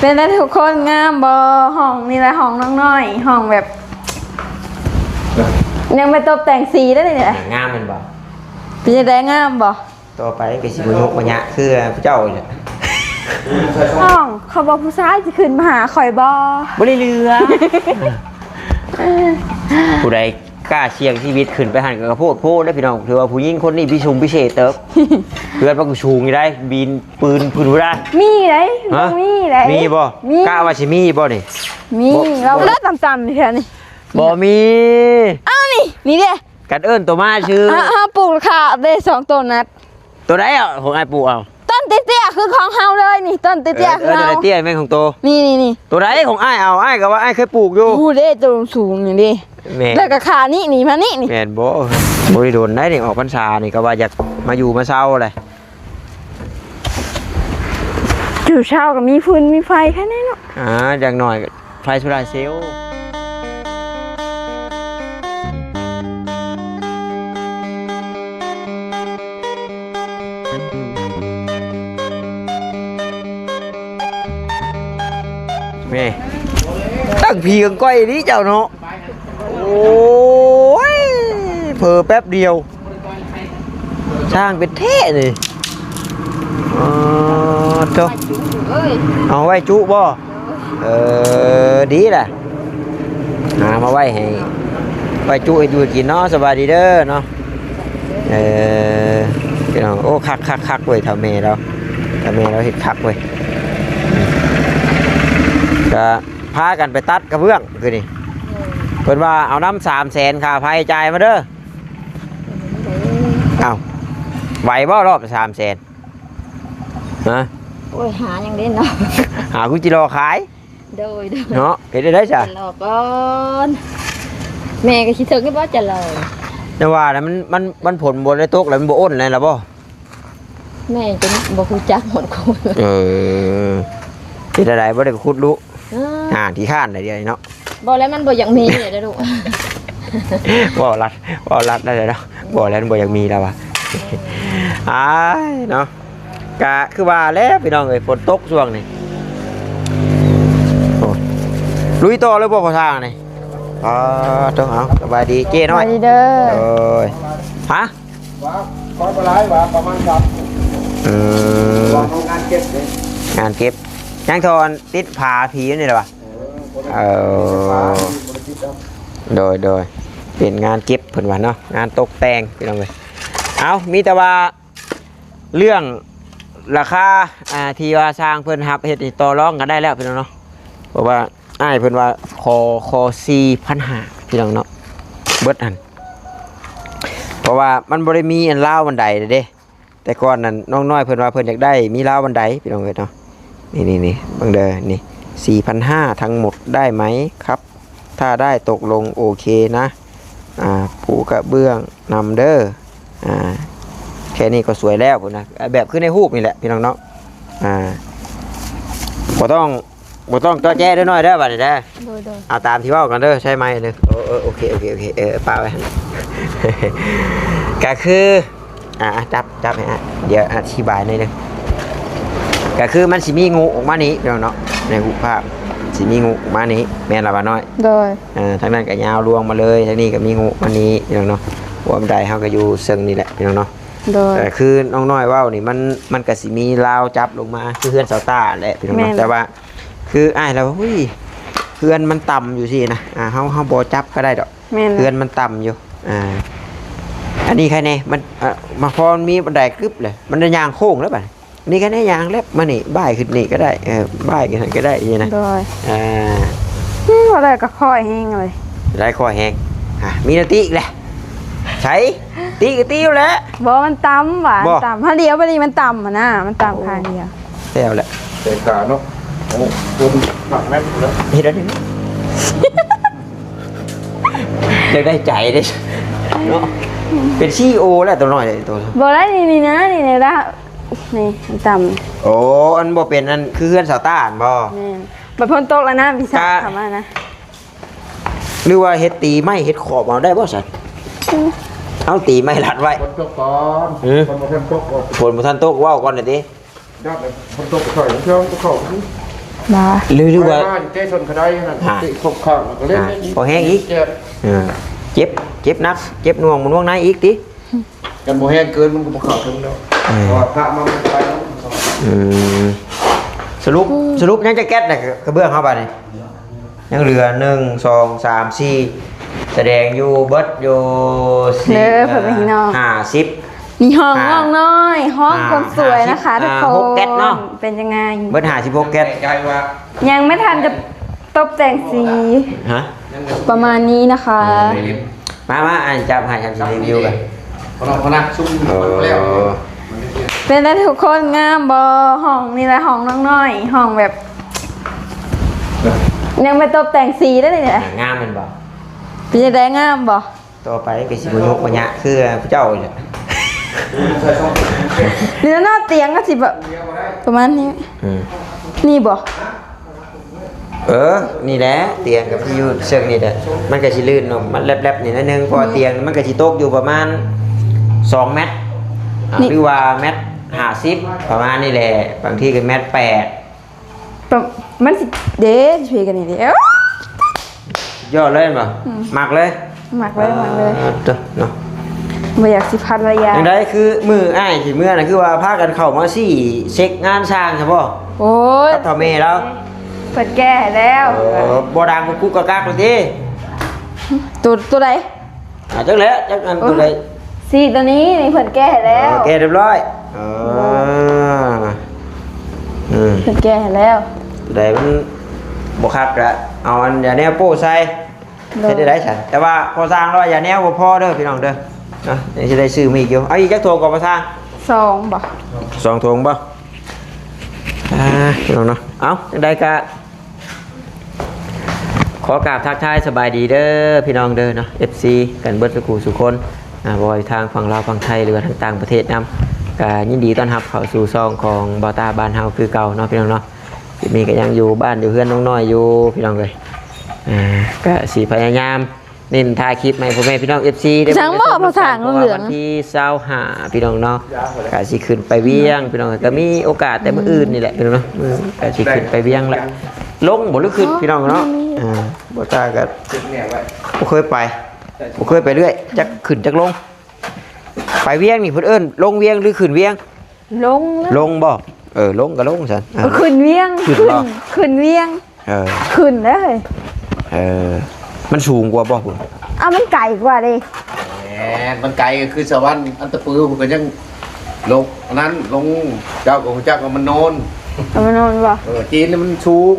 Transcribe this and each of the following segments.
เห็นได้ทุกคนงามบ่ ห้องนี่แหละห้องน้องน้อย ห้องแบบ ยังไม่ตบแต่งสีได้เลยเนี่ย งามแม่นบ่ เป็นจั่งใด๋ งามบ่ ต่อไปก็สิบ่ยกบ่ยะคือผู้เจ้านี่แหละ ห้องเขาบอกผู้ชายสิขึ้นมาหาข่อยบ่ บ่ได้เหลือ ผู้ใดกล้าเสี่ยงชีวิตขึ้นไปหั่นก็โพดโพเด้อพี่น้อง ถือว่าผู้หญิงคนนี้พิสุงพิเศษเติบ เฮือนมันก็สูงอยู่ได้ บินปืนพื้นบ่ได้ มีได๋ ฮะ มีได๋ มีบ่ มี กะว่าสิมีบ่นี่ มี บ่ เราเลิกต่ำๆนี่แค่นี้ บ่มี อ้าวนี่ นี่เด้ กันเอิ้นตัวมาซื่อ อ่ะ อ่ะ ปลูกค่ะเด้ สองต้นนะ ตัวใด๋อ่ะ ของอ้ายปลูกเอา ต้นเตี้ยๆ คือของเฮาเลยนี่ ต้นเตี้ยๆ เออ คือเฮา เออ ต้นเตี้ยแม่นของโต นี่ๆๆ ตัวใด๋ของอ้ายเอา อ้ายก็ว่าอ้ายเคยปลูกอยู่ โอ้เด้ ต้นสูงนี่เด้ แม่น แล้วก็ขานี่ นี่มานี่นี่ แม่นบ่ บ่ได้โดนได้นี่ ออกพรรษานี่ก็ว่าอยากมาอยู่มาเซาแหละ อยู่เช้าก็มีฟืนมีไฟแค่นี้เนาะ อ่า อย่างน้อยก็ไฟโซลาร์เซลล์ แม่ ตั้งผีกังก้อยนี่เจ้าเนาะ โอ้ย เผลอแป๊บเดียว ช่างเป็นแท้นี่ อ๋อ โธ่ เอาไว้จุบ่ เออ ดีล่ะ หามาไว้ให้ ไว้จุให้อยู่กินเนาะ สบายดีเด้อเนาะ เออ พี่น้อง โอ้ คักๆๆ เว้ย เฒ่าแม่ลาว เฒ่าแม่ลาวเฮ็ดคักเว้ย ก็พากันไปตัดกระเบื้องคืนนี้ เพิ่นว่าเอานำสามแสนค่าไฟจ่ายมาเด้อ เอ้า ไหวบ่รอบสามแสน ฮะ โอ้ย หาหยังเด้เนาะ หาคือจิรอขาย โดย โดย เนาะ เฮ็ดได้จ้ะ จะรอก่อน แม่ก็สิถึงนี่บ่จะรอ แต่ว่าแล้วมัน มัน มันฝนบ่ได้ตกแล้วมันบ่อ้นแล้วล่ะบ่ แม่จนบ่ฮู้จักหมดคน เออ เป็นอะไรบ่ได้ไปขุดลุ เออ อ่า ขี้ข้านได้เดียวนี้เนาะ บ่แล้วมันบ่อยากมีเลยเด้อลูก เว้าลัด เว้าลัดได้เลยเนาะ บ่แล้วมันบ่อยากมีแล้วว่ะ อ้ายเนาะ กะคือว่าแล้วพี่น้องเอ้ย ฝนตกช่วงนี้ โอ้ ลุยต่อเลยบ่พอทางนี่ อ๋อ ต้องเอา สบายดีเจ้น้อย สบายดีเด้อ โอ้ย ฮะ ว่า ว่าบ่หลาย ว่าประมาณสาม อืม ว่าของงานเก็บเด้ งานเก็บ ยังทอนติดผาผีอยู่นี่แหละวะ เออ เออ บ่ได้ติดผา บ่ได้ติดดอก โดย โดย เป็นงานเก็บเพิ่นว่าเนาะ งานตกแต่งพี่น้องเอ้ย เอ้า มีแต่ว่า เรื่องราคา อ่า ที่ว่าช่างเพิ่นรับเฮ็ดนี่ต่อรองกันได้แล้วพี่น้องเนาะ เพราะว่าอ้ายเพิ่นว่าขอ ขอสี่พันห้าพี่น้องเนาะ เบิดหั่น เพราะว่ามันบ่ได้มีอันราวบันไดเด้ แต่ก่อนนั้นน้องน้อยเพิ่นว่าเพิ่นอยากได้มีราวบันไดพี่น้องเอ้ยเนาะ นี่ๆๆ เบิ่งเด้อ นี่ สี่พันห้า ทั้งหมดได้ไหมครับ ถ้าได้ตกลงโอเคนะ อ่า ปูกระเบื้องนำเด้อ อ่า แค่นี้ก็สวยแล้วพุ้นนะ แบบคือในรูปนี่แหละพี่น้องเนาะ อ่า บ่ต้อง บ่ต้องเจาะแจ้เด้อน้อยเด้อ บัดนี้เด้อ โดย โดย เอาตามที่เว้ากันเด้อ ใช่ไหมเด้อ เออ เออ โอเค โอเค โอเค เออ ป้าไว้ ก็คือ อ่า จับ จับให้อ่ะ เดี๋ยวอธิบายหน่อยหนึ่ง ก็คือมันสิมีงูออกมานี้พี่น้องเนาะ ในรูปภาพ สิมีงูออกมานี้ แม่นละบ่น้อย โดย เอ่อ ทางนั้นก็ยาวลวงมาเลย ทางนี้ก็มีงูมานี้พี่น้องเนาะ หัวบันไดเฮาก็อยู่เซิงนี่แหละพี่น้องเนาะ โดย แต่คือน้องน้อยเว้านี่ มัน มันก็สิมีราวจับลงมา คือเฮือนสาวต้าแหละพี่น้องเนาะ แม่น แต่ว่า คืออ้ายลาวว่า เฮ้ย เฮือนมันต่ำอยู่ซี้นะ อ่า เฮา เฮาบ่จับก็ได้ดอก แม่น เฮือนมันต่ำอยู่ อ่า อันนี้ใครแน่ มัน อ่า มาพอมันมีบันไดกึ๊บเลย มันได้ย่างโค้งแล้วบัดนี้ นี่ใครแน่ย่างแล้วมานี่ บ่ายขึ้นนี่ก็ได้ เออ บ่ายขึ้นนั่นก็ได้นี่นะ โดย อ่า อืม บ่ได้ก็ค่อยแฮงเลย ได้ค่อยแฮง อ่ะ มีหน้าที่อีกแหละ ใช้ ตีก็ตีอยู่แหละ บ่ มันต่ำหวา บ่ ต่ำ ถ้าเดียวบ่ดีมันต่ำหั้นนะ มันต่ำ โอ้ ข้างเดียว แล้วแหละ แต่ขาเนาะ โอ้ คนหนักแน่นเลย เฮ็ดได้ดิ อยากได้ใจเด้เนาะ เป็นซีอีโอแล้วตัวน้อยตัว บ่ได้ นี่ นี่นะ นี่ นี่ละ นี่ มันต่ำ โอ้ อันบ่เป็นอันคือเฮือนสาวต้าหั่นบ่ แม่น บัดฝนตกแล้วนะ พี่สาว กะ เข้ามานะ หรือว่าเฮ็ดตีไม้เฮ็ดขอบเอาได้บ่ซั่น อืม เอาตีไม้รัดไว้ ฝนตกก่อน อืม ฝนบ่ทันตกก่อน ฝนบ่ทันตก เว้าก่อนน่ะติ ยอดเลย ฝนตกก่อน เดี๋ยวมันเข้า ວ່າ ຫຼື ຫຼືວ່າ ໄປມາຢູ່ເຕະຊົນກະໄດ້ຫັ້ນ ອ່າ ເຕະຄົບຂ້າງ ແລ້ວກໍເຫຼັ້ນ ອ່າ ເຫຼັ້ນ ພໍແຮງອີກ ເຈັບ ເອີ ເຈັບ ເຈັບໜັກ ເຈັບໜ່ວງ ໜ່ວງໃນອີກຕິ ຄັນບໍ່ແຮງເກີນມັນກໍບໍ່ເຂົ້າເຖິງດອກ ເອີ ເພາະວ່າພະມາມັນໄປແລ້ວ ອືມ ສະຫຼຸບ ອືມ ສະຫຼຸບຍັງຈັກແກັດນະ ກະເບື້ອງເຮົາບາດນີ້ ຍັງເຫຼືອ ໜຶ່ງ ສອງ ສາມ ສີ່ ສະແດງຢູ່ເບິດຢູ່ ເດີ ສີ່ ເອີ ພໍ່ແມ່ພີ່ນ້ອງ ຫ້າສິບ ນີ້ຫ້ອງ ຫ້າ ນ້ອງນ້ອຍ ຫ້ອງ ອ່າ ຄົນສວຍນະຄະ ຫ້າສິບ ທຸກຄົນ ອ່າ ຫົກແກັດເນາະ ເປັນຍັງໄງ ເບິດຫ້າສິບຫົກແກັດ ໃກ້ໆວ່າ ຍັງບໍ່ທັນຈະຕົບແຕ່ງສີ ຮະ ປະມານນີ້ນະຄະ ອືມ ມາ ມາ ອັນຈັບໃຫ້ ຈັບສີຣີວິວກັນ ພະນັກ ພະນັກຊຸມ ເອີ ມາແລ້ວ ເປັນໃດທຸກຄົນ ງາມບໍ່? ຫ້ອງນີ້ແຫຼະ ຫ້ອງນ້ອງນ້ອຍ ຫ້ອງແບບ ຍັງບໍ່ຕົບແຕ່ງສີເດ້ນີ້ແຫຼະ ອ່າ ງາມແມ່ນບໍ່? ເປັນຈັ່ງໃດ ງາມບໍ່? ຕໍ່ໄປກໍຊິບໍ່ຍຸກບໍ່ຍະຄືຜູ້ເຈົ້ານີ້ແຫຼະ ນີ້ເນາະ ຕຽງກໍຊິແບບປະມານນີ້ ອືມ ນີ້ບໍ່? ເອີ ນີ້ແຫຼະ ຕຽງກໍຄືຢູ່ເຊິ່ງນີ້ແຫຼະ ມັນກໍຊິລື່ນເນາະ ມັນແລັບໆນີ້ໜ້ອຍໜຶ່ງ ເພາະວ່າຕຽງມັນກໍຊິຕົກຢູ່ປະມານສອງແມັດ ອ່າ ນີ້ ຫຼືວ່າແມັດຫ້າສິບ ປະມານນີ້ແຫຼະ ບາງທີກໍແມັດແປດ ປະ ມັນຊິ ເດ້ ຊິເພກັນນີ້ເດ້ ຍອດເລີຍແມ່ນບໍ່? ອືມ ມັກເລີຍ ມັກເລີຍ ອ່າ ມັກເລີຍ ເດີເນາະ ບໍ່ຢາກຊິພັນລະຍະ ຈັ່ງໃດ ຄືມື້ອ້າຍຊິເມືອນະ ຄືວ່າພາກັນເຂົ້າມາຊີ້ເຊັກງານຊ່າງຊະບໍ່? ໂອ້ຍ ກັບເຖົ້າແມ່ລາວ ເພິ່ນແກ້ໃຫ້ແລ້ວ ເອີ ບໍ່ດັງກຸກກັກກັກເລີຍຕິ ໂຕ ໂຕໃດ? ອ່າ ຈັກແຫຼະ ຈັກອັນ ໂອ້ຍ ໂຕໃດ ສີໂຕນີ້ນີ້ເພິ່ນແກ້ໃຫ້ແລ້ວ ເອີ ແກ້ຮຽບຮ້ອຍ ເອີ ອືມ ເພິ່ນແກ້ໃຫ້ແລ້ວ ໂຕໃດມັນບໍ່ຄັກກະເອົາອັນຢາແນວໂປ້ໃສ່ ໂດຍ ເຮັດໄດ້ໃດຊັ້ນ ແຕ່ວ່າພໍຊ່າງລາວວ່າຢາແນວບໍ່ພໍເດີພີ່ນ້ອງເດີ ເນາະ ຍັງຊິໄດ້ຊື້ມາອີກຢູ່ ເອົາອີກຈັກຖົງກໍພໍຊ່າງ ສອງບໍ່ ສອງຖົງບໍ່ ອ່າ ພີ່ນ້ອງເນາະ ເອົາ ຈັ່ງໃດກະ ຂໍກາບທັກທາຍສະບາຍດີເດີພີ່ນ້ອງເດີເນາະ ເອັຟຊີ ກັນເບິດສູ່ຜູ້ສູ່ຄົນ ອ່າ ບໍ່ວ່າຢູ່ທາງຝັ່ງລາວຝັ່ງໄທ ຫຼືວ່າທາງຕ່າງປະເທດນຳ ກະຍິນດີຕ້ອນຮັບເຂົ້າສູ່ຊ່ອງຂອງບ່າວຕ້າບ້ານເຮົາຄືເກົ່າເນາະພີ່ນ້ອງເນາະ ຄລິບນີ້ກະຍັງຢູ່ບ້ານຢູ່ເຮືອນນ້ອງນ້ອຍຢູ່ພີ່ນ້ອງເອີຍ ອ່າ ກະຊິພະຍາຍາມ ເນັ້ນຖ່າຍຄລິບໃຫ້ພໍ່ແມ່ພີ່ນ້ອງເອັຟຊີໄດ້ເບິ່ງ ເພາະວ່າວັນທີຊາວຫ້າພີ່ນ້ອງເນາະ ກະຊິຂຶ້ນໄປວຽງພີ່ນ້ອງ ກະມີໂອກາດແຕ່ມື້ອື່ນນີ້ແຫຼະພີ່ນ້ອງເນາະ ກະຊິຂຶ້ນໄປວຽງແຫຼະ ລົງບໍ່ ຫຼືຂຶ້ນພີ່ນ້ອງເນາະ ອ່າ ບໍ່ຕາກະບໍ່ເຄີຍໄປ ບໍ່ເຄີຍໄປເລື້ອຍ ຈັກຂຶ້ນຈັກລົງ ໄປວຽງນີ້ເພິ່ນເອີ້ນລົງວຽງ ຫຼືຂຶ້ນວຽງ? ລົງ ລົງບໍ່? ເອີ ລົງກໍລົງຊັ້ນ ເອີ ຂຶ້ນວຽງ ຂຶ້ນບໍ່? ຂຶ້ນ ຂຶ້ນວຽງ ເອີ ຂຶ້ນເດ້ ເອີ ມັນສູງກວ່າບໍ່ພຸ້ນ? ອ້າວ ມັນໄກກວ່າເດ້ ແມ່ນ ມັນໄກກໍຄືສະຫວັນອັນຕະປືພຸ້ນກໍຍັງລົງ ອັນນັ້ນລົງ ເຈົ້າກໍຮູ້ຈັກວ່າມັນໂນນ ມັນໂນນບໍ່? ເອີ ຈີນນີ້ມັນສູງ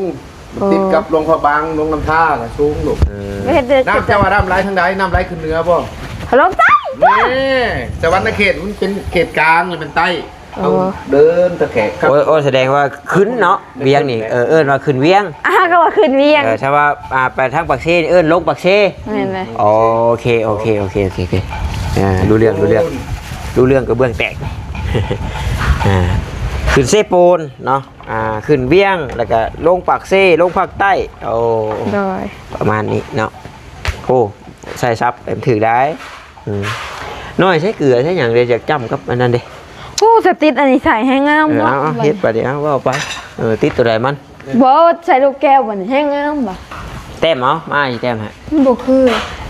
ມັນຕິດກັບ ໂອ້ ຫຼວງພະບາງ ຫຼວງນ້ຳທານະ ສູງລູກ ເອີ ນ້ຳເຈົ້າວ່ານ້ຳໄຫຼທາງໃດ? ນ້ຳໄຫຼຂຶ້ນເໜືອບໍ່? ລົງໃຕ້ ນີ້ ສະຫວັນນະເຂດມັນເປັນເຂດກາງ ແລະເປັນໃຕ້ ເຮົາເດີນຕະແຄງກັບ ໂອ້ຍ ໂອ້ຍ ສະແດງວ່າຂຶ້ນເນາະ ວຽງນີ້ ເອີ ເອີ້ນວ່າຂຶ້ນວຽງ ອ່າ ກໍວ່າຂຶ້ນວຽງ ເອີ ຖ້າວ່າ ອ່າ ໄປທາງປາກເຊນີ້ເອີ້ນລົງປາກເຊ ແມ່ນແຫຼະ ໂອເຄ ໂອເຄ ອ່າ ຮູ້ເລື່ອງ ຮູ້ເລື່ອງ ຮູ້ເລື່ອງ ກະເບື້ອງແຕກ ອ່າ ຂຶ້ນເຊໂປນເນາະ ອ່າ ຂຶ້ນວຽງ ແລ້ວກະລົງປາກເຊ ລົງພາກໃຕ້ ໂອ້ ໂດຍ ປະມານນີ້ເນາະ ໂອ້ ໃສ່ສັບໃຫ້ມັນຖືກໄດ້ ອືມ ນ້ອຍໃສ່ເກືອໃສ່ຫຍັງເດ້ ຢາກຈ້ຳກັບອັນນັ້ນເດ້ ໂອ້ ຈະຕິດອັນນີ້ໃສ່ແຮງງາມ ເອີ ເນາະ ເອົາ ເອົາ ເຮັດໄປເດ້ ເອົາ ເວົ້າໄປ ເອີ ຕິດໂຕໃດມັນ ບໍ່ ໃສ່ລູກແກ້ວບັດນີ້ແຮງງາມບໍ່ ແຕ້ມເອົາ ມາຊິແຕ້ມໃຫ້ ມັນບໍ່ຄື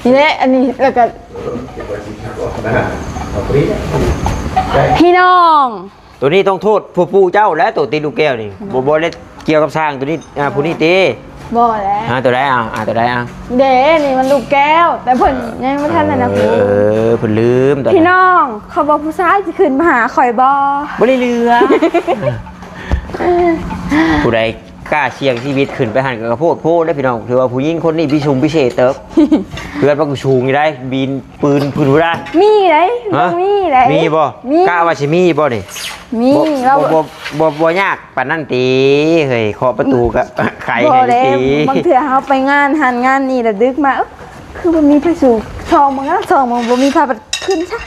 ນີ້ແຫຼະ ອັນນີ້ ແລ້ວກະ ພີ່ນ້ອງ ໂຕນີ້ຕ້ອງໂທດຜູ້ປູ່ເຈົ້າແຫຼະ ໂຕຕິດລູກແກ້ວນີ້ ບໍ່ ບໍ່ໄດ້ກ່ຽວກັບຊ່າງໂຕນີ້ ອ່າ ຜູ້ນີ້ຕິ ບໍ່ແຫຼະ ອ່າ ໂຕໃດເອົາ ອ່າ ໂຕໃດເອົາ ເດ້ ນີ້ມັນລູກແກ້ວ ແຕ່ເພິ່ນຍັງບໍ່ທັນນັ້ນນະ ເອີ ເພິ່ນລືມ ພີ່ນ້ອງ ເຂົາບອກຜູ້ຊາຍຊິຂຶ້ນມາຫາຂ້ອຍບໍ່ ບໍ່ໄດ້ເຫຼືອ ຜູ້ໃດ ກ້າສ່ຽງຊີວິດຂຶ້ນໄປຫັ້ນກໍໂພດໂພເດ້ພີ່ນ້ອງ ຖືວ່າຜູ້ຍິງຄົນນີ້ພິສຸງພິເສດເຕີບ ເຮືອນມັນກໍສູງຢູ່ໄດ໋ ບີນປືນພື້ນພຸ້ນນະ ມີໄດ໋ ຮະ ມີໄດ໋ ມີບໍ່? ມີ ກະວ່າຊິມີບໍ່ນີ້? ມີ ບໍ່ ບໍ່ ບໍ່ ບໍ່ຍາກປານນັ້ນຕິ ເຮີ້ຍ ເຄາະປະຕູກະໄຂໃຫ້ຕິ ບໍ່ແລ້ວ ບາງເທື່ອເຮົາໄປງານຫັ້ນງານນີ້ລະດຶກມາ ເອີ ຄືບໍ່ມີໃຜສູງ ສ່ອງເບິ່ງ ສ່ອງເບິ່ງ ບໍ່ມີໃຜ ຂຶ້ນຊະ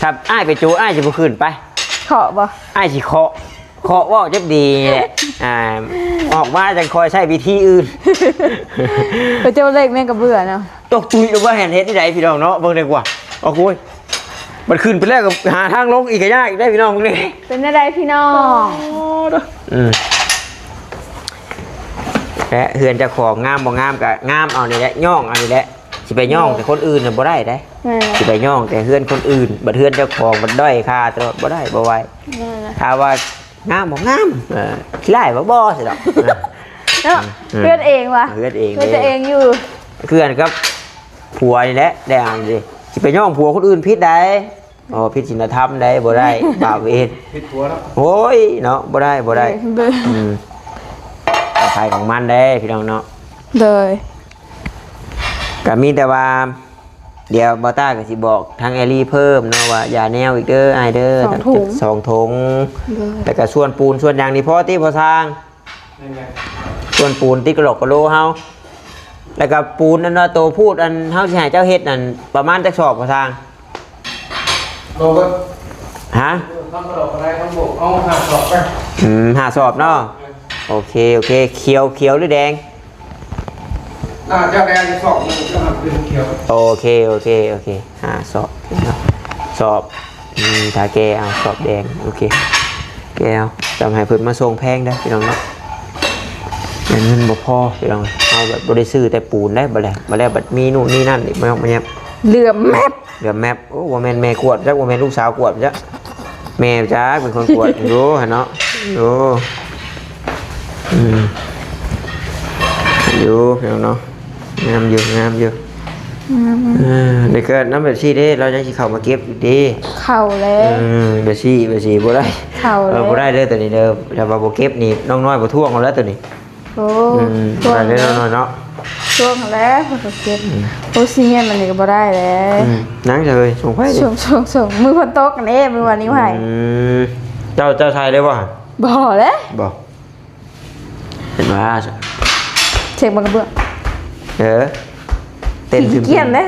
ຖ້າອ້າຍໄປໂຈ ອ້າຍຊິບໍ່ຂຶ້ນໄປ ເຄາະບໍ່? ອ້າຍຊິເຄາະ ເຄາະເວົ້າຈັກດີແຫຼະ ອ່າ ອອກມາຈັ່ງຄ່ອຍໃຊ້ວິທີອື່ນ ໄປເຈົ້າເລັກແມ່ນກະເບື່ອເນາະ ຕົກຕຸ້ຍລົງມາ ເຮັດ ເຮັດຈັ່ງໃດພີ່ນ້ອງເນາະ ເບິ່ງດີກວ່າ ໂອ້ຍ ມັນຂຶ້ນໄປແລ້ວກໍຫາທາງລົງອີກກໍຍາກອີກເດ້ພີ່ນ້ອງ ເບິ່ງນີ້ ເປັນຈັ່ງໃດພີ່ນ້ອງ ໂອ້ ອືມ ແລະເຮືອນເຈົ້າຂອງງາມບໍ່ງາມກໍງາມເອົານີ້ແຫຼະ ຍ້ອງເອົານີ້ແຫຼະ. ຊິໄປຍ້ອງແຕ່ຄົນອື່ນນະບໍ່ໄດ້ເດ້. ແມ່ນ ຊິໄປຍ້ອງແຕ່ເຮືອນຄົນອື່ນ ບັດເຮືອນເຈົ້າຂອງບັດດ້ອຍຄ່າຕະຫຼອດ ບໍ່ໄດ້ ບໍ່ໄຫວ. ແມ່ນ ຖ້າວ່າງາມບໍ່ງາມ ເອີ ຂີ້ຮ້າຍບໍ່ ບໍ່ຊິດອກ ເນາະ. ເອີ ເຮືອນເອງວ່າ ເຮືອນເອງ ເຮືອນຕົວເອງຢູ່ ເຮືອນກັບຜົວນີ້ແຫຼະ ແລ້ວຊິໄປຍ້ອງຜົວຄົນອື່ນຜິດໃດ. ອໍ ຜິດສິນລະທຳໄດ໋ ບໍ່ໄດ້ ບາບເວນ ຜິດຜົວເນາະ. ໂອ້ຍເນາະ ບໍ່ໄດ້ ບໍ່ໄດ້. ເອີ ອືມ ຂອງໃຜຂອງມັນເດ້ພີ່ນ້ອງເນາະ. ໂດຍ ກໍມີແຕ່ວ່າ ດຽວບ່າວຕ້າກໍຊິບອກທາງແອລີເພີ່ມເນາະ ວ່າຢ່າແນວອີກເດີອ້າຍເດີ ສອງຖົງ ສອງຖົງ. ໂດຍ ແລ້ວກໍສ່ວນປູນສ່ວນຫຍັງນີ້ພໍຕິ ພໍ່ຊ່າງ? ສ່ວນປູນຕິດກະຫຼອກກະໂຫຼເຮົາ ແລ້ວກໍປູນອັນວ່າໂຕພູດ ອັນເຮົາຊິໃຫ້ເຈົ້າເຮັດນັ້ນ ປະມານຈັກສອບ ພໍ່ຊ່າງ? ໂລເບິດ ຮະ? ທັງກະຫຼອກກະໄດທັງໂບກ ເອົາຫ້າສອບໄປ. ອືມ ຫ້າສອບເນາະ. ໂອເຄ ໂອເຄ. ຂຽວ ຂຽວຫຼືແດງ? ໜ້າຈະແດງສອບໜຶ່ງ ຈະຫັນເປັນຂຽວ. ໂອເຄ ໂອເຄ ໂອເຄ. ຫ້າສອບເນາະ ສອບ ອືມ ຖ້າແກ່ເອົາສອບແດງ. ໂອເຄ ແກ່ເອົາ. ຕ້ອງໃຫ້ເພິ່ນມາສົ່ງແພງເດີພີ່ນ້ອງເນາະ ແມ່ນເງິນບໍ່ພໍພີ່ນ້ອງ. ເຮົາແບບບໍ່ໄດ້ຊື້ແຕ່ປູນໄດ໋ ບັດແລ້ວ ບັດແລ້ວບັດມີນູ້ນມີນັ້ນອີກ ມາຍອກມາແຍບ ເຫຼືອແມັບ ເຫຼືອແມັບ. ໂອ້ ບໍ່ແມ່ນແມ່ກວດຈັກ ບໍ່ແມ່ນລູກສາວກວດຈັກ ແມ່ຈັກເປັນຄົນກວດຢູ່ຫັ້ນເນາະ. ໂອ້ ອືມ ຢູ່ພີ່ນ້ອງເນາະ. ງາມຢູ່ ງາມຢູ່. ອືມ ເອີ ແລ້ວກໍນຳແບບຊີ້ເດ້ ລາວຍັງຊິເຂົ້າມາເກັບອີກເດ້. ເຂົ້າແລ້ວ ເອີ ແບບຊີ້ ແບບຊີ້ບໍ່ໄດ້ ເຂົ້າແລ້ວ ເອີ ບໍ່ໄດ້ເດີໂຕນີ້ເດີ. ຖ້າວ່າບໍ່ເກັບນີ້ ນ້ອງນ້ອຍບໍ່ທ້ວງເອົາແລ້ວໂຕນີ້. ໂອ້ ອືມ ທ້ວງແລ້ວ ໄດ້ເດີນ້ອງນ້ອຍເນາະ ທ້ວງແລ້ວ. ເພິ່ນກໍເກັບ ອືມ ໂອ້ ຊິແມ່ນມັນນີ້ກໍບໍ່ໄດ້ແລ້ວ. ອືມ ຍັງເລີຍ ສົ່ງໄປ ສົ່ງ ສົ່ງ ສົ່ງ ມື້ຝົນຕົກນີ້ ມື້ວານນີ້ໃຫ້. ອືມ ເຈົ້າ ເຈົ້າໃສ່ໄດ້ບໍ່? ບໍ່ແຫຼະ ບໍ່ ເຫັນວ່າ ເຊັກບັງກະເບື້ອງ ເອີ ເຕັ້ນ ຂີ້ ຂີ້ ຂີ້ກຽດເດ້.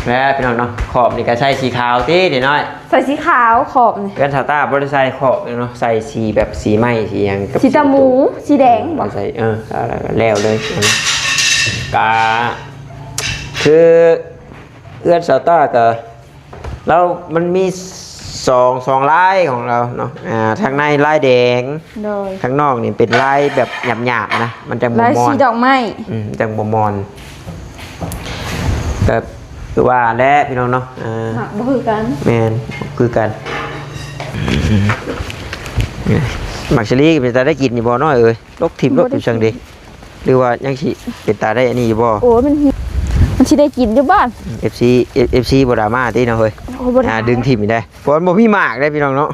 ແລ້ວພີ່ນ້ອງເນາະ ຂອບນີ້ກໍໃສ່ສີຂາວຕິ ນ້ອຍ ໃສ່ສີຂາວຂອບນີ້. ເຮືອນສາວຕ້າບໍ່ໄດ້ໃສ່ຂອບເນາະ ໃສ່ສີແບບສີໄມ້ສີຫຍັງ ກັບສີຕາໝູ ສີແດງບໍ່ ໃສ່ ເອີ ແລ້ວເລີຍ. ກະຄືເຮືອນສາວຕ້າກະ ລາວມັນມີສອງ ສອງລາຍຂອງລາວເນາະ. ອ່າ ທາງໃນລາຍແດງ ໂດຍ ທາງນອກນີ້ເປັນລາຍແບບຫຍາບໆນະ ມັນຈັ່ງບໍ່ມ່ອນ ລາຍສີດອກໄມ້. ອືມ ຈັ່ງບໍ່ມ່ອນ ກໍຄືວ່າແຫຼະພີ່ນ້ອງເນາະ. ອ່າ ມັກບໍ່ຄືກັນ ແມ່ນ ບໍ່ຄືກັນ. ໝາກສາລີເປັນຕາໄດ້ກິນຢູ່ບໍ່ນ້ອຍເອີຍ? ລົກຖິ້ມໂລດ ບໍ່ໄດ້ກິນ ຢູ່ຊັ້ນເດ ຫຼືວ່າຍັງຊິເປັນຕາໄດ້ອັນນີ້ຢູ່ບໍ່? ໂອ້ຍ ມັນ ມັນຊິໄດ້ກິນຢູ່ບໍ່? ເອັຟຊີ ເອັຟຊີບໍ່ດຣາມາຕິນ້ອງເອີຍ. ໂອ້ ບໍ່ດຣາມາ ອ່າ ດຶງຖິ້ມນີ້ໄດ້ ເພາະມັນບໍ່ມີໝາກເດ້ພີ່ນ້ອງເນາະ.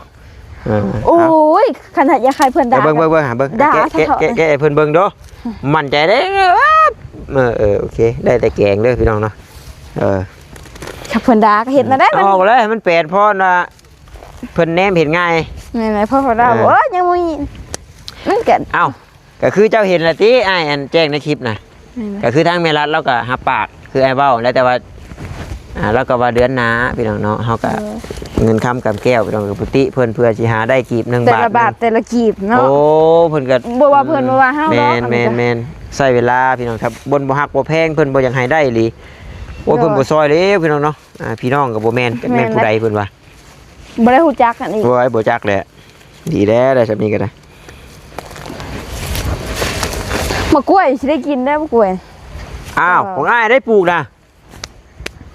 ເອີ ໂອ້ຍ ເອົາ ຄັນຢາກໃຫ້ເພິ່ນດ່າ ເບິ່ງ ເບິ່ງ ເບິ່ງ ຫາເບິ່ງ ດ່າ ແກະ ແກະ ແກະໃຫ້ເພິ່ນເບິ່ງດູ ໝັ້ນໃຈເດ້. ເອີ ເອີ ໂອເຄ ໄດ້ແຕ່ແກງເດີພີ່ນ້ອງເນາະ. ເອີ ຖ້າເພິ່ນດ່າກໍເຮັດແນວໃດ ເອົາອອກເລີຍ ໃຫ້ມັນແປນ ເພາະວ່າເພິ່ນແນມເຫັນງ່າຍ. ແມ່ນແຫຼະ ເພາະວ່າ ເອີ ໂອ້ຍ ຍັງບໍ່ມີ ມັນກໍ ເອົ້າ ກໍຄືເຈົ້າເຫັນລະຕິ ອ້າຍອັນແຈ້ງໃນຄລິບນະ. ແມ່ນແຫຼະ ກໍຄືທາງແມ່ລັດລາວກໍຮັບປາກ ຄືອ້າຍເວົ້າແຫຼະ ແຕ່ວ່າ ອ່າ ລາວກໍວ່າເດືອນໜ້າພີ່ນ້ອງເນາະ ເຮົາກໍ ເອີ ເງິນຄຳກຳແກ້ວພີ່ນ້ອງ ກໍປຸຕິເພິ່ນ ເພື່ອຊິຫາໄດ້ກີບໜຶ່ງ ແຕ່ລະບາດ ບາດ ແຕ່ລະກີບເນາະ. ໂອ້ ເພິ່ນກໍ ບໍ່ວ່າເພິ່ນ ອືມ ບໍ່ວ່າເຮົາດອກ. ແມ່ນ ອັນນີ້ກໍ ແມ່ນ ແມ່ນ ໃຊ້ເວລາພີ່ນ້ອງ ຖ້າບໍ່ ບໍ່ຮັກບໍ່ແພງ ເພິ່ນບໍ່ຢາກໃຫ້ໄດ້ອີ່ຫຼີ. ໂອ້ຍ ໂດຍ ເພິ່ນບໍ່ຊ່ອຍເລີຍພີ່ນ້ອງເນາະ. ອ່າ ພີ່ນ້ອງກໍບໍ່ແມ່ນ ຈັກແມ່ນ ແມ່ນ ຜູ້ໃດເພິ່ນວ່າ ບໍ່ໄດ້ຮູ້ຈັກກັນອີກ. ໂອ້ຍ ບໍ່ຈັກແຫຼະ ດີແລ້ວ ໄດ້ຊ່ຳນີ້ກໍໄດ້. ໝາກກ້ວຍຊິໄດ້ກິນໄດ້ໝາກກ້ວຍ. ອ້າວ ເອີ ຂອງອ້າຍໄດ້ປູກນະ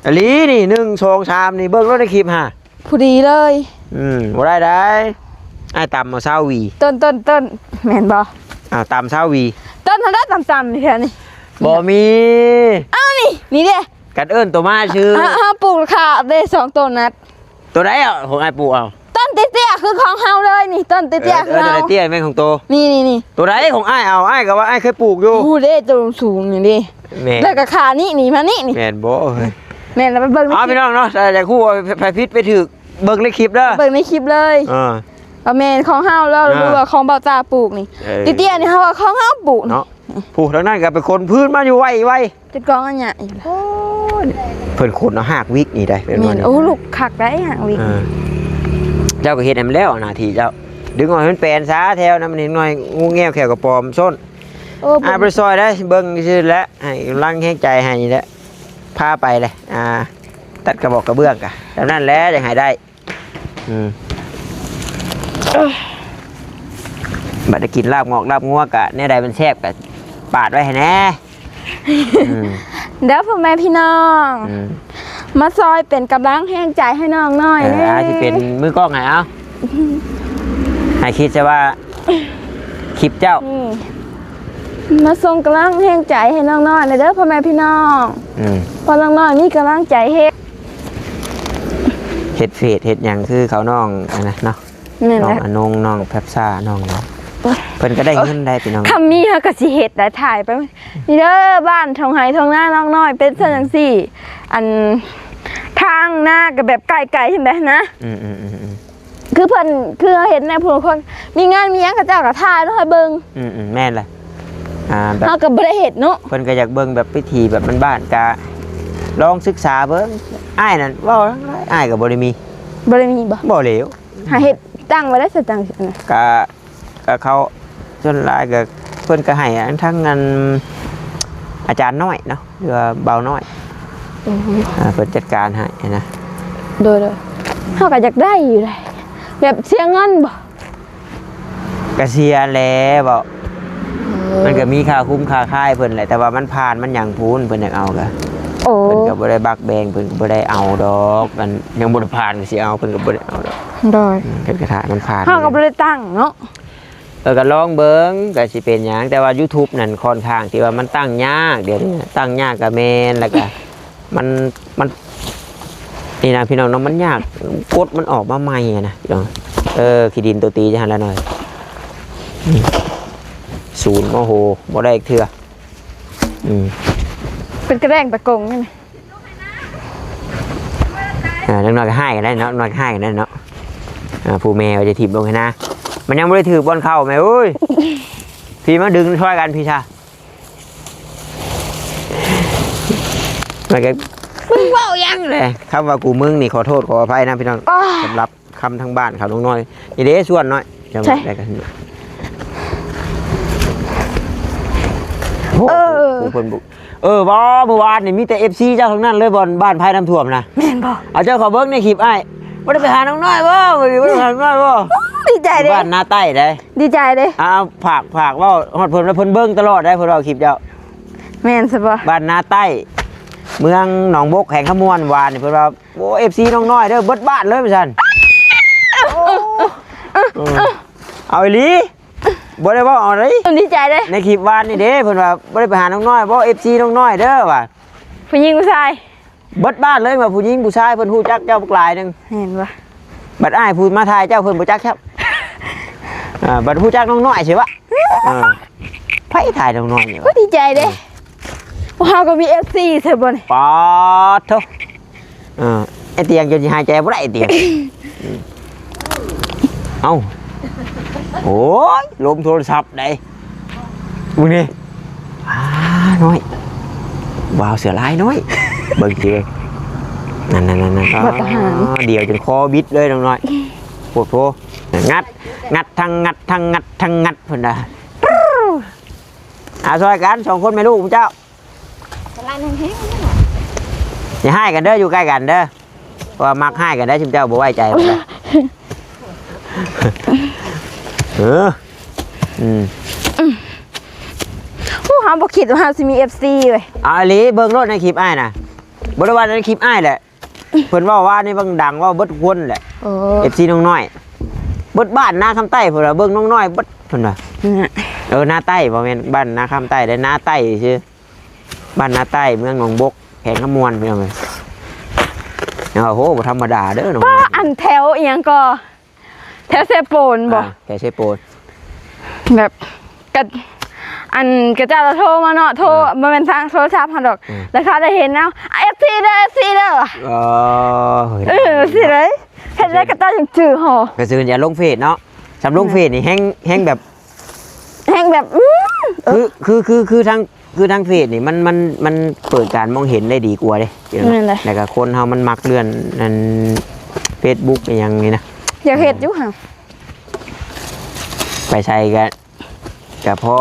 ອີ່ຫຼີນີ້ ໜຶ່ງ ສອງ ສາມ ນີ້ ເບິ່ງໂລດໃນຄລິບຫາ ພໍດີເລີຍ. ອືມ ບໍ່ໄດ້ໄດ໋ ອ້າຍຕຳເອົາຊາວຫວີ. ຕົ້ນ ຕົ້ນ ຕົ້ນ ແມ່ນບໍ່? ອ້າວ ຕຳຊາວຫວີ ຕົ້ນຫັ້ນແຫຼະ ຕຳໆ ນີ້ແຖວນີ້ ບໍ່ມີ. ອ້າວ ນີ້ ນີ້ເດ້ ກັນເອີ້ນໂຕມາຊື່ ເຮົາ ເຮົາປູກຂາເດ້ ສອງໂຕນັດ. ໂຕໃດເອົາ ຂອງອ້າຍປູກເອົາ? ຕົ້ນເຕ້ຍໆ ຄືຂອງເຮົາເລີຍນີ້ ຕົ້ນເຕ້ຍໆ ເອີ ຄືເຮົາ ເອີ ຕົ້ນເຕ້ຍໆ ແມ່ນຂອງໂຕ. ນີ້ໆໆ ໂຕໃດຂອງອ້າຍເອົາ? ອ້າຍກໍວ່າອ້າຍເຄີຍປູກຢູ່. ໂອ້ເດ້ ໂຕສູງນີ້ເດ້. ແມ່ນ ແລ້ວກໍຂານີ້ ນີ້ມານີ້ນີ້. ແມ່ນບໍ່ເອີຍ? ແມ່ນ ແລ້ວໄປເບິ່ງໃນຄລິບ ເອົາ ພີ່ນ້ອງເນາະ ຖ້າຢາກຮູ້ວ່າໃຜຜິດໃຜຖືກ ເບິ່ງໃນຄລິບເດີ ເບິ່ງໃນຄລິບເລີຍ. ເອີ ວ່າແມ່ນຂອງເຮົາແລ້ວ ເອີ ຫຼືວ່າຂອງບ່າວຕ້າປູກນີ້. ເອີ ເຕ້ຍໆ ນີ້ເຮົາວ່າຂອງເຮົາປູກເນາະ. ຜູ້ທາງນັ້ນກໍໄປຂົນພື້ນມາຢູ່ໄວໆ ເຈັດກອງອັນໃຫຍ່. ໂອ້ຍ ເພິ່ນຂົນເອົາຮາກວິກນີ້ໄດ໋. ແມ່ນ ໂອ້ ລູກຄັກໄດ໋ ຮາກວິກ. ເອີ ເຈົ້າກໍເຮັດໃຫ້ມັນແລ້ວໜ້າທີ່ເຈົ້າ ດຶງອອກໃຫ້ມັນແປນຊະ ແຖວນັ້ນມັນເຫັນໜ້ອຍ ງູແງວແຂ້ວກະປອມສົ້ນ. ໂອ້ ອ່າ ບໍ່ໄດ້ຊ່ອຍໄດ໋ ເບິ່ງຊື່ແຫຼະ ໃຫ້ກຳລັງແຮງໃຈໃຫ້ນີ້ແຫຼະ ພາໄປເລີຍ. ອ່າ ຕັດກະບອກກະເບື້ອງກະ ແນວນັ້ນແຫຼະ ຈັ່ງໃຫ້ໄດ້. ອືມ ເອີ ບັດໄດ້ກິນລາບງອກລາບງົວກະແນວໃດມັນແຊບກະປາດໄວ້ໃຫ້ແດ່. ອືມ ເດີພໍ່ແມ່ພີ່ນ້ອງ ອືມ ມາຊ່ອຍເປັນກຳລັງແຮງໃຈໃຫ້ນ້ອງນ້ອຍ ເອີ ແດ່ ອາ ຊິເປັນມືກ້ອງໃຫ້ ເອົາ ໃຫ້ຄິດຊະວ່າຄລິບເຈົ້າ ອືມ ມາສົ່ງກຳລັງແຮງໃຈໃຫ້ນ້ອງນ້ອຍແດ່ເດີພໍ່ແມ່ພີ່ນ້ອງ ອືມ ເພາະນ້ອງນ້ອຍມີກຳລັງໃຈເຮັດ ເຮັດເຟສເຮັດຫຍັງຄືເຂົານ້ອງອັນນັ້ນເນາະ. ແມ່ນແຫຼະ ນ້ອງອານົງ ນ້ອງແພັບຊາ ນ້ອງ ໂອ້ຍ ເພິ່ນກໍໄດ້ເງິນໄດ້ພີ່ນ້ອງ ຄັນມີເຮົາກໍຊິເຮັດໄດ້ ຖ່າຍໄປ ນີ້ເດີ ບ້ານທົ່ງໄຮ່ທົ່ງນານ້ອງນ້ອຍເປັນຊັ້ນຈັ່ງຊີ້ ອັນ ທາງນາກໍແບບໃກ້ໆຫັ້ນແຫຼະນະ ອືມໆໆໆ ຄືເພິ່ນ ຄືເຮົາເຫັນໃນຜູ້ຄົນມີງານມີຫຍັງ ເຂົາເຈົ້າກໍຖ່າຍເນາະໃຫ້ເບິ່ງ ອືມໆ ແມ່ນແຫຼະ ອ່າ ແບບ ເຮົາກໍບໍ່ໄດ້ເຮັດເນາະ ເພິ່ນກໍຢາກເບິ່ງແບບວິຖີແບບບ້ານໆ ກະລອງສຶກສາເບິ່ງ ອ້າຍນັ້ນເວົ້າ ອ້າຍກໍບໍ່ໄດ້ມີ ບໍ່ໄດ້ມີບໍ່? ບໍ່ແລ້ວ ຫາເຮັດຕັ້ງໄວ້ໄດ້ຊະຈັ່ງ ກະ ກະເຂົາ ສ່ວນຫຼາຍກະເພິ່ນກະໃຫ້ອັນ ທາງອັນ ອາຈານນ້ອຍເນາະ ຫຼືວ່າບ່າວນ້ອຍ ອືມ ອ່າ ເພິ່ນຈັດການໃຫ້ນະ ໂດຍໆ ເຮົາກະຢາກໄດ້ຢູ່ເດ ແບບເສຍເງິນບໍ່? ກະເສຍແຫຼະເວົ້າ ເອີ ມັນກະມີຄ່າຄຸ້ມຄ່າຄາຍເພິ່ນແຫຼະ ແຕ່ວ່າມັນຜ່ານມັນຫຍັງພຸ້ນ ເພິ່ນຢາກເອົາກະ ໂອ້ ເພິ່ນກະບໍ່ໄດ້ບັກແບງ ເພິ່ນກະບໍ່ໄດ້ເອົາດອກ ອັນຍັງບໍ່ໄດ້ຜ່ານກະຊິເອົາ ເພິ່ນກະບໍ່ໄດ້ເອົາດອກ ໂດຍ ອືມ ເພິ່ນກະຖ້າມັນຜ່ານ ເຮົາກະບໍ່ໄດ້ຕັ້ງເນາະ ເອີ ກໍລອງເບິ່ງ ກໍຊິເປັນຫຍັງ ແຕ່ວ່າຢູທູບນັ້ນຄ່ອນຂ້າງທີ່ວ່າມັນຕັ້ງຍາກ ດຽວນີ້ຕັ້ງຍາກກໍແມ່ນ ແລ້ວກໍມັນ ມັນ ນີ້ນະພີ່ນ້ອງເນາະ ມັນຍາກ ກົດມັນອອກມາໃໝ່ນະພີ່ນ້ອງ ເອີ ຂີ້ດິນໂຕຕີຈະຫັ້ນລະໜ້ອຍ ສູນ ໂອ້ໂຫ ບໍ່ໄດ້ເທື່ອ ອືມ ເປັນກະແດງຕະກົງນີ້ ອ່າ ເດັກນ້ອຍກໍຮ້າຍກັນໄດ້ເນາະ ເດັກນ້ອຍກໍຮ້າຍກັນໄດ້ເນາະ ອ່າ ຜູ້ແມ່ວ່າຈະຖີບລົງໃຫ້ນາ ມັນຍັງບໍ່ໄດ້ຖືກບ່ອນເຂົ້າແມ່ເອີຍ ພີ່ມາດຶງຊ່ອຍກັນ ພີ່ຊາ ມັນກໍ ມຶງເວົ້າຫຍັງແຫຼະ ຄຳວ່າກູມຶງນີ້ ຂໍໂທດຂໍອະໄພນຳພີ່ນ້ອງ ສຳລັບ ຄຳທາງບ້ານເຂົານ້ອງນ້ອຍ ນີ້ເດ້ ສ່ວນນ້ອຍ ໃຊ່ ໄດ້ກັນ ໂອ້ ເອີ ຜູ້ເພິ່ນບຸ ເອີ ບໍ່ ມື້ວານນີ້ມີແຕ່ເອັຟຊີເຈົ້າທັງນັ້ນເລີຍ ບ່ອນບ້ານໄພນ້ຳຖ້ວມນະ ແມ່ນບໍ່? ເອົາ ເຈົ້າເຂົ້າເບິ່ງໃນຄລິບອ້າຍ ບໍ່ໄດ້ໄປຫານ້ອງນ້ອຍບໍ່? ບໍ່ໄດ້ໄປຫານ້ອງນ້ອຍບໍ່? ດີໃຈເດ້ ບ້ານນາໃຕ້ເດ້ ດີໃຈເດ້ ເອົາ ຝາກ ຝາກເວົ້າຮອດເພິ່ນ ເພິ່ນເບິ່ງຕະຫຼອດເດ້ ເພິ່ນເວົ້າຄລິບເຈົ້າ ແມ່ນຊະບໍ່? ບ້ານນາໃຕ້ ເມືອງໜອງບົກ ແຂວງຄຳມ່ວນ ວານນີ້ ເພິ່ນວ່າ ໂອ້ ເອັຟຊີນ້ອງນ້ອຍເດີ ເບິດບ້ານເລີຍ ວ່າຊັ້ນ ເອີ ເອົາອີ່ຫຼີ ບໍ່ໄດ້ເວົ້າເອົາເດ້ ດີໃຈເດ້ ໃນຄລິບວານນີ້ເດ້ ເພິ່ນວ່າບໍ່ໄດ້ໄປຫານ້ອງນ້ອຍບໍ່ ເອັຟຊີນ້ອງນ້ອຍເດີວ່າ ຜູ້ຍິງຜູ້ຊາຍ ເບິດບ້ານເລີຍວ່າ ຜູ້ຍິງຜູ້ຊາຍ ເພິ່ນຮູ້ຈັກເຈົ້າບັກຫຼາຍໜຶ່ງ ແມ່ນບໍ່? ບັດອ້າຍຜູ້ມາຖ່າຍເຈົ້າ ເພິ່ນບໍ່ຈັກແທ້ ອ່າ ບັດຮູ້ຈັກນ້ອງນ້ອຍຊິວະ ອ່າ ໃຜຖ່າຍນ້ອງນ້ອຍນີ້ ໂອ້ ດີໃຈເດ້ ເອີ ພວກເຮົາກໍມີເອັຟຊີ ເຊີບໍ່ນີ້ ປາດໂທ ເອີ ໄອ້ຕຽງຈົນຊິຫາຍໃຈບໍ່ໄດ້ ໄອ້ຕຽງ ເອົ້າ ໂອ້ຍ ລົມໂທລະສັບໃດ ເບິ່ງນີ້ ອ້າ ນ້ອຍ ວາວ ເສືອລາຍນ້ອຍ ເບິ່ງຊິເບິ່ງ ນັ້ນໆໆໆ ບັດທະຫານ ດຽວຈົນຄໍບິດເລີຍນ້ອງນ້ອຍ ໂພດໂພ ງັດ ງັດ ທັງງັດ ທັງງັດ ທັງງັດ ເພິ່ນວ່າ ອາ ຊ່ອຍກັນສອງຄົນແມ່ລູກເຈົ້າ ສະລາຍແຮງໆ ຢ່າຮ້າຍກັນເດີ ຢູ່ໃກ້ກັນເດີ ເພາະວ່າມັກຮ້າຍກັນໄດ້ ຊຸມເຈົ້າບໍ່ໄວ້ໃຈເພິ່ນເດີ ເອີ ອືມ ໂອ້ ເຮົາບໍ່ຄິດວ່າເຮົາຊິມີເອັຟຊີເວີຍ ເອົາອີ່ຫຼີ ເບິ່ງໂລດໃນຄລິບອ້າຍນະ ບໍ່ໄດ້ວ່າໃນຄລິບອ້າຍແຫຼະ ເພິ່ນເວົ້າວ່າໃນບັງດັງ ເວົ້າເບິດທຸກຄົນແຫຼະ ໂອ້ ເອັຟຊີນ້ອງນ້ອຍ ເບິດບ້ານນາຄຳໃຕ້ ເພິ່ນວ່າເບິ່ງນ້ອງນ້ອຍເບິດ ເພິ່ນວ່າ ເອີ ນາໃຕ້ ບໍ່ແມ່ນບ້ານນາຄຳໃຕ້ເດ້ ນາໃຕ້ຊື່ ບ້ານນາໃຕ້ ເມືອງໜອງບົກ ແຂວງຄຳມ່ວນ ພີ່ນ້ອງເອີຍ ຍັງວ່າ ໂຫ ບໍ່ທຳມະດາເດີນ້ອງ ກໍອັນແຖວອີ່ຫຍັງກໍ ແຖວເຊໂປນບໍ່? ອ່າ ແຖວເຊໂປນ ແບບ ກະ ອັນ ຂະເຈົ້າລະໂທມາເນາະ ໂທ ອ່າ ບໍ່ແມ່ນທາງໂທລະສັບຫັ້ນດອກ ອ່າ ແລ້ວເຂົາໄດ້ເຫັນເອົາ ເອັຟຊີເດີ ເອັຟຊີເດີ ເອີ ເອີ ຊິໄດ້ ເຮັດໄດ້ຂະເຈົ້າຈັ່ງຈື່ເຮົາ ກໍຄືຢ່າລົງເຟສເນາະ ສ່ຳລົງເຟສນີ້ແຮງ ແຮງແບບ ແຮງແບບ ອືມ ເອີ ຄື ຄື ຄື ຄືທາງ ຄືທາງເຟສນີ້ມັນ ມັນ ມັນເປີດການມອງເຫັນໄດ້ດີກວ່າເດ້ ແມ່ນແຫຼະ ແລ້ວກໍຄົນເຮົາມັນມັກເລື່ອນອັນເຟສບຸກອີ່ຫຍັງນີ້ນະ ຢາກເຮັດຢູ່ຫາ ໄປໃສກໍ ກໍພໍ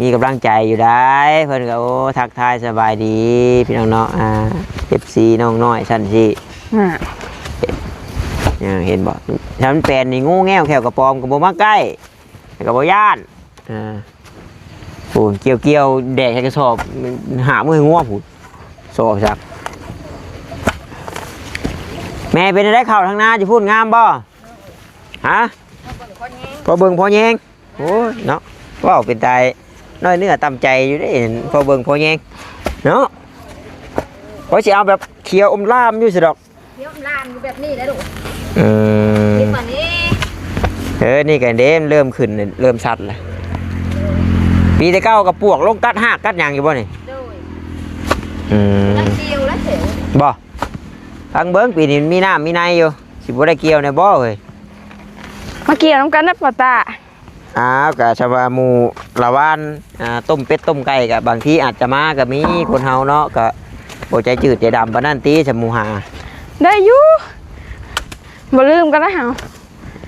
ມີກຳລັງໃຈຢູ່ໄດ໋ ເພິ່ນກໍ ໂອ້ ທັກທາຍສະບາຍດີພີ່ນ້ອງເນາະ ອ່າ ເອັຟຊີນ້ອງນ້ອຍຊັ້ນຊີ້ ອ່າ ເຫັນບໍ່ ຖ້າມັນແປນນີ້ງູແງວແຂ້ວກະປອມກໍບໍ່ມາໃກ້ ແລ້ວກໍບໍ່ຢ້ານ ອ່າ ໂອ້ ກ່ຽວໆ ແບກໃສ່ກະສອບ ຫາບມື້ໃຫ້ງົວພຸ້ນ ສອບສັກ. ແມ່ເປັນຈັ່ງໃດ ເຂົ້າທາງນາຢູ່ພຸ້ນງາມບໍ່? ຮະ? ພໍເບິ່ງພໍແຍງ ໂອ້ຍເນາະ ເວົ້າເປັນຕານ້ອຍເນື້ອຕ່ຳໃຈຢູ່ເດ້ ພໍເບິ່ງພໍແຍງເນາະ ວ່າຊິເອົາແບບຂຽວອົມລາມຢູ່ຊັ້ນດອກ. ຂຽວອົມລາມຢູ່ແບບນີ້ແຫຼະລູກ. ອືມ ເຮັດປານນີ້ ເອີ ນີ້ກໍເດ້ ເລີ່ມຂຶ້ນ ເລີ່ມຊັດແລ້ວ. ປີແຕ່ເກົ່າກໍປວກລົງ ກັດຮາກກັດຫຍັງຢູ່ບໍ່ນີ້? ໂດຍ. ອືມ ກຳລັງກ່ຽວແລ້ວແຖວ ບໍ່? ຟັງເບິ່ງ ປີນີ້ມັນມີນ້ຳມີໃນຢູ່ ຊິບໍ່ໄດ້ກ່ຽວແດ່ບໍ່ເຮີ້ຍ? ມາກ່ຽວນຳກັນນະ ປ້າຕາ. ອ້າວ ກະຊະວ່າໝູ່ລະຫວ່ານ ອ່າ ຕົ້ມເປັດຕົ້ມໄກ່ ກະບາງທີອາດຈະມາກະມີ ຄົນເຮົາເນາະ ກະບໍ່ໃຈຈືດໃຈດຳປານນັ້ນຕິ ຊະໝູ່ຫາ. ໄດ້ຢູ່ ບໍ່ລືມກັນນະເຮົາ.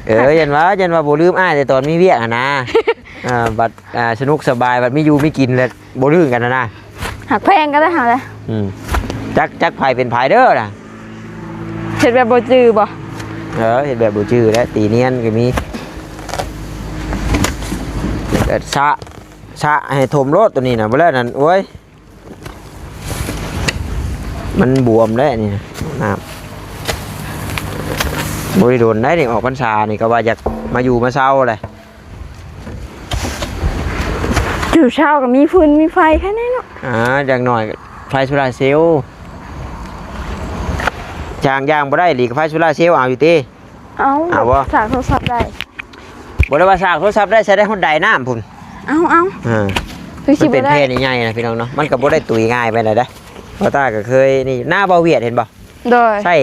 ເອີ ຢ້ານວ່າ ຢ້ານວ່າບໍ່ລືມອ້າຍແຕ່ຕອນມີວຽກຫັ້ນນາ. ອ່າ ບັດ ອ່າ ສະໜຸກສະບາຍ ບັດມີຢູ່ມີກິນແລ້ວ ບໍ່ລືມກັນຫັ້ນນະ ຮັກແພງກັນແລ້ວເຮົາແຫຼະ. ອືມ ຈັກ ຈັກໃຜເປັນໃຜເດີນະ ເຮັດແບບບໍ່ຈື່ບໍ່? ເອີ ເຮັດແບບບໍ່ຈື່ແຫຼະ ຕີນຽນກໍມີ. ແລ້ວກໍສະ ສະໃຫ້ຖົມໂລດໂຕນີ້ນະ ບໍ່ແລ້ວນັ້ນ ໂອ້ຍ ມັນບວມແລ້ວນີ້ນະ ນ້ຳ ບໍ່ໄດ້ດົນໄດ໋ນີ້ ອອກພັນສານີ້ກໍວ່າຢາກມາຢູ່ມາເຊົາແຫຼະ. ຢູ່ເຊົ້າກໍມີຟືນມີໄຟແຄ່ນີ້ເນາະ. ອ່າ ຢ່າງໜ້ອຍໄຟໂຊລາເຊວ ຍ່າງ ຍ່າງບໍ່ໄດ້ອີ່ຫຼີ ໄຟໂຊລາເຊວເອົາຢູ່ຕິ? ເອົາ ເອົາບໍ່? ສາກໂທລະສັບໄດ້. ບໍ່ໄດ້ວ່າສາກໂທລະສັບໄດ້ ໃຊ້ໄດ້ຮອດໄດນ້ຳພຸ້ນ. ເອົາ ເອົາ ເອີ ຄືຊິບໍ່ໄດ້ ມັນເປັນແຜ່ນໃຫຍ່ໆນະພີ່ນ້ອງເນາະ ມັນກໍບໍ່ໄດ້ຕຸຍງ່າຍປານໃດເດ້. ບ່າວຕ້າກໍເຄີຍນີ້ ໜ້າບ່າວຫວຽດເຫັນບໍ່? ໂດຍ ໃຊ້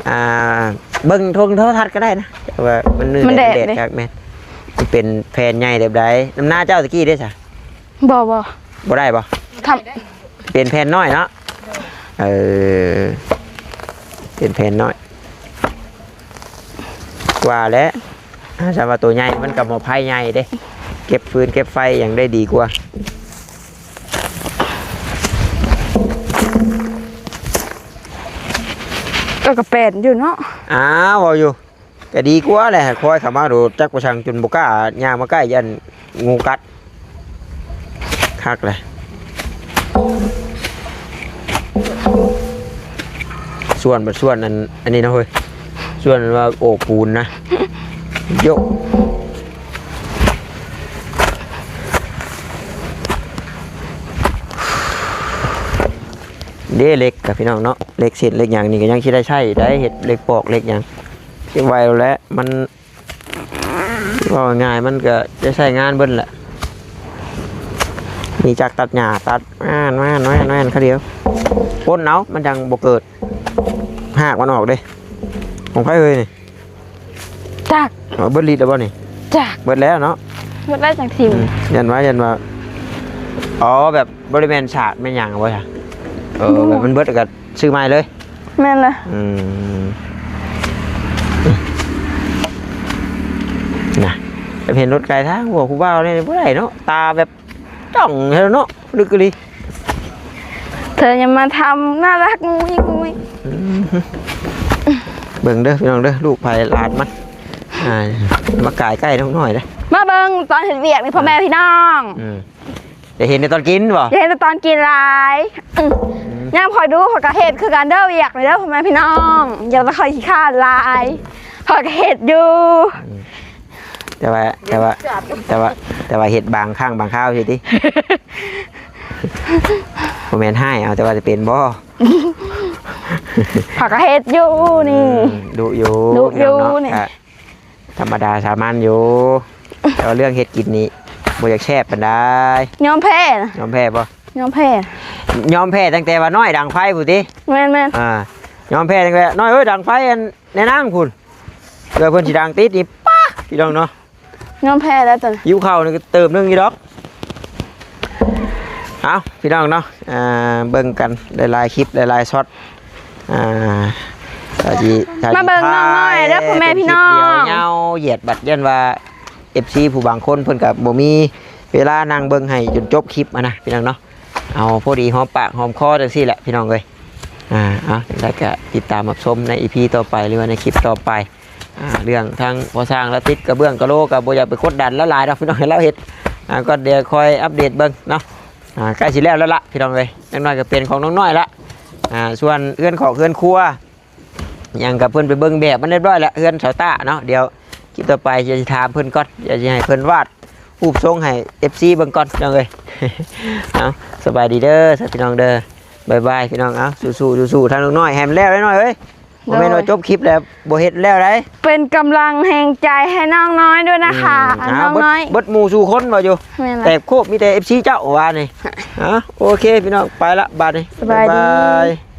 ອ່າ ເບິ່ງໂທລະທັດກໍໄດ້ນະ ແຕ່ວ່າມັນ ມັນແດດ ແດດ ແດດຄັກ. ແມ່ນ ມັນເປັນແຜ່ນໃຫຍ່ແບບໃດ? ນຳນາເຈົ້າຕະກີ້ເດ້ຊະ? ບໍ່ ບໍ່ ບໍ່ໄດ້ບໍ່? ທຳ ເປັນແຜ່ນນ້ອຍເນາະ. ເອີ ເປັນແຜ່ນນ້ອຍ ວ່າແຫຼະ ອ່າ ສຳວ່າໂຕໃຫຍ່ມັນກໍໝໍ້ໄຟໃຫຍ່ເດ້ ເກັບຟືນເກັບໄຟຫຍັງໄດ້ດີກວ່າ. ເອີ ກໍແປນຢູ່ເນາະ. ອ້າວ ເວົ້າຢູ່ ກໍດີກວ່າແຫຼະ ຄອຍເຂົ້າມາໂດ ຈັກປະຊັງຈົນບໍ່ກ້າຍ່າງມາໃກ້ ຢ້ານ ງູກັດ ຄັກແຫຼະ. ສ່ວນ ບັດສ່ວນອັນ ອັນນີ້ນະເຮີ້ຍ ສ່ວນວ່າໂອກປູນນະ ໂຢະ ເດ້ເຫຼັກກະພີ່ນ້ອງເນາະ ເຫຼັກເສັ້ນເຫຼັກຫຍັງນີ້ກໍຍັງຊິໄດ້ໃຊ້ໄດ໋ ເຮັດເຫຼັກປອກເຫຼັກຫຍັງ ເກັບໄວ້ແລ້ວແຫຼະ ມັນ ເວົ້າງ່າຍໆ ມັນກໍໄດ້ໃຊ້ງານເບິດແຫຼະ ມີຈັກຕັດຫຍ້າຕັດ ແມ່ນໆໆໆ ຄາວດຽວ ປົນເອົາ ມັນຈັ່ງບໍ່ເກີດຮາກມັນອອກເດ້. ຂອງໃຜເອີຍນີ້? ຈັກ ເອົາເບິດລິດແລ້ວບໍ່ນີ້? ຈັກ ເບິດແລ້ວເນາະ ເບິດແລ້ວຈັ່ງຖິ້ມ. ອືມ ຢ້ານວ່າ ຢ້ານວ່າ ອໍ ແບບບໍ່ໄດ້ແມ່ນສາກແມ່ນຫຍັງບໍ່ຊະ? ເອີ ບໍ່ ແບບມັນເບິດກໍ ຊື້ໃໝ່ເລີຍ. ແມ່ນລະ ອືມ ນະ ໄປເຫັນລົດໄກທາງ ພວກຜູ້ບ່າວນີ້ບໍ່ໄດ້ເນາະ ຕາແບບຈ້ອງແທ້ເນາະ ລຶກອີ່ຫຼີ. ເທີຢ່າມາທຳໜ້າຮັກງຸ້ຍງຸ້ຍ. ອືມ ເບິ່ງເດີພີ່ນ້ອງເດີ ລູກໃຜຫຼານມັນ ອ່າ ມາກາຍໃກ້ນ້ອງນ້ອຍເດີ ມາເບິ່ງຕອນເຮັດວຽກນີ້ ພໍ່ແມ່ພີ່ນ້ອງ. ອືມ ຢາກເຫັນແຕ່ຕອນກິນບໍ່? ຢາກເຫັນແຕ່ຕອນກິນຫຼາຍ. ອືມ ອືມ ຍາມຂ້ອຍດຸ ຂ້ອຍກໍເຮັດຄືກັນເດີ ວຽກນີ້ເດີ ພໍ່ແມ່ພີ່ນ້ອງ. ຢ່າວ່າຂ້ອຍຂີ້ຄ້ານຫຼາຍ ຂ້ອຍກໍເຮັດຢູ່. ອືມ ແຕ່ວ່າ ແຕ່ວ່າ ແຕ່ວ່າ ແຕ່ວ່າເຮັດບາງຄັ້ງບາງຄາວຊິຕິ. ບໍ່ແມ່ນຮ້າຍເອົາ ແຕ່ວ່າຈະເປັນບໍ່? ຂ້ອຍກໍເຮັດຢູ່ນີ້. ອືມ ດຸຢູ່ ດຸຢູ່ ພີ່ນ້ອງເນາະ ນີ້ ກໍ ທຳມະດາສາມັນຢູ່ ແຕ່ວ່າເລື່ອງເຮັດກິນນີ້ບໍ່ຢາກແຊບປານໃດ. ຍອມແພ້ນະ. ຍອມແພ້ບໍ່? ຍອມແພ້. ຍອມແພ້ຕັ້ງແຕ່ວ່ານ້ອຍດັງໄຟພຸ້ນຕິ? ແມ່ນໆ. ອ່າ ຍອມແພ້ຕັ້ງແຕ່ນ້ອຍເອີຍ ດັງໄຟອັນໃນນາງພຸ້ນ ເພື່ອເພິ່ນຊິດັງຕິດນີ້ ປ້າ ພີ່ນ້ອງເນາະ. ຍອມແພ້ແລ້ວຕົວນີ້ ຫິວເຂົ້ານີ້ກໍເຕີບໜຶ່ງຢູ່ດອກ. ເອົາ ພີ່ນ້ອງເນາະ ອ່າ ເບິ່ງກັນຫຼາຍໆຄລິບ ຫຼາຍໆຊັອດ ອ່າ ກໍຊິ ມາເບິ່ງນ້ອງນ້ອຍເດີ ພໍ່ແມ່ພີ່ນ້ອງ ຄລິບດຽວຍາວຢຽດ ບັດຢ້ານວ່າ ເອັຟຊີ ຜູ້ບາງຄົນເພິ່ນກໍບໍ່ມີເວລານັ່ງເບິ່ງໃຫ້ຈົນຈົບຄລິບຫັ້ນນະ ພີ່ນ້ອງເນາະ. ເອົາ ພໍດີຫອມປາກຫອມຄໍຈັ່ງຊີ້ແຫຼະ ພີ່ນ້ອງເອີຍ. ອ່າ ເອົາ ຈັ່ງໃດກໍຕິດຕາມຮັບຊົມໃນອີພີຕໍ່ໄປ ຫຼືວ່າໃນຄລິບຕໍ່ໄປ. ອ່າ ເລື່ອງທາງພໍ່ຊ່າງລາວຕິດກະເບື້ອງກະໂຫຼ ກະບໍ່ຢາກໄປກົດດັນລາວຫຼາຍດອກພີ່ນ້ອງ ໃຫ້ລາວເຮັດ ອ່າ ກໍດຽວຄອຍອັບເດດເບິ່ງເນາະ. ອ່າ ໃກ້ຊິແລ້ວແລ້ວລະພີ່ນ້ອງເອີຍ ຈັກໜ້ອຍກໍເປັນຂອງນ້ອງນ້ອຍລະ. ອ່າ ສ່ວນເຮືອນຂອງເຮືອນຄົວຫຍັງກະເພິ່ນໄປເບິ່ງແບບມັນຮຽບຮ້ອຍລະ ເຮືອນສາວຕ້າເນາະ. ດຽວຄລິບຕໍ່ໄປຈະຊິຖາມເພິ່ນກ່ອນ ດຽວຊິໃຫ້ເພິ່ນວາດຮູບຊົງໃຫ້ເອັຟຊີເບິ່ງກ່ອນພີ່ນ້ອງເອີຍ. ເອົາ ສະບາຍດີເດີ ສາວພີ່ນ້ອງເດີ ບາຍບາຍພີ່ນ້ອງ. ເອົາ ສູ້ໆ ສູ້ໆ ທາງນ້ອງນ້ອຍ ໃຫ້ມັນແລ້ວນ້ອຍເອີຍ. ບໍ່ແມ່ນວ່າ ໂດຍ ຈົບຄລິບແລ້ວບໍ່ເຮັດແລ້ວໃດ ເປັນກຳລັງແຮງໃຈໃຫ້ນ້ອງນ້ອຍດ້ວຍນະຄະ ອືມ ນ້ອງນ້ອຍ ເບິດໝູ່ສູ່ຄົນວ່າຢູ່ ແມ່ນລະ ແຕກໂຄບມີແຕ່ເອັຟຊີເຈົ້າວ່ານີ້. ອ່າ ໂອເຄພີ່ນ້ອງ ໄປລະບາດນີ້ ສະບາຍດີ ບາຍບາຍ.